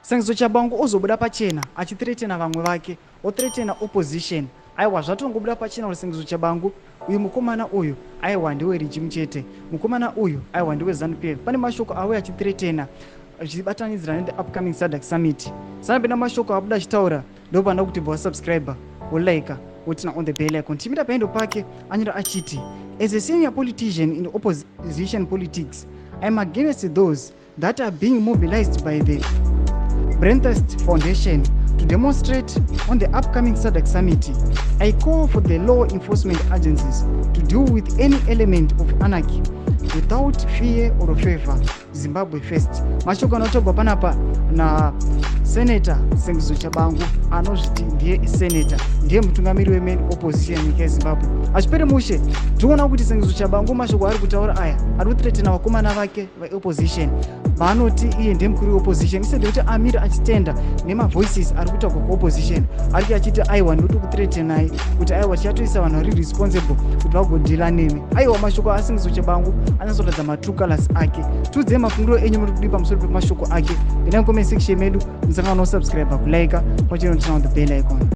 Sengezo Tshabangu ozobuda pachena achithreatena vamwe vake, othreatena opposition. Aiwa, zvatongobuda pachena kuti Sengezo Tshabangu uyu, mukomana uyu, aiwa, ndewe regime chete. Mukomana uyu, aiwa, ndewe ZANU PF. Pane mashoko auya achithreatena zvichibatanidzira nethe upcoming SADC summit. Sanapinda mashoko abuda achitaura, ndopanda kuti bva wasubscribe, wolike, woturn on the bell icon. Tichimira paendo pake, anyora achiti, "As a senior politician in opposition politics, I am against those that are being mobilized by the Brenthurst Foundation to demonstrate on the upcoming SADC summit. I call for the law enforcement agencies to deal with any element of anarchy without fear or favor. Zimbabwe first." Mashoko anotogwa panapa nasenator Sengezo Tshabangu, anozviti ndiye senator, ndiye mutungamiri wemain opposition nyika yeZimbabwe. Achipere mushe, tinoona kuti Sengezo Tshabangu, mashoko ari kutaura aya, ari kuthreatena vakomana vake veopposition vaanoti iye ndiye mukuru weopposition, instead yekuti amire achitenda nemavoices ari kutaurwa kuopposition, ari achiti, "Aiwa, ndoti kuthreatenai kuti aiwa, tichatoisa vanhu vari responsible kuti vagodeala nemi." Aiwa, mashoko aSengezo Tshabangu anyatsoratidza matrue colors ake. Tiudzei mafungiro enyu muri kudii pamusoro pemashoko ake. Pinai comment section medu, musangano, subscribe, kulike, pachino turn on the bell icon.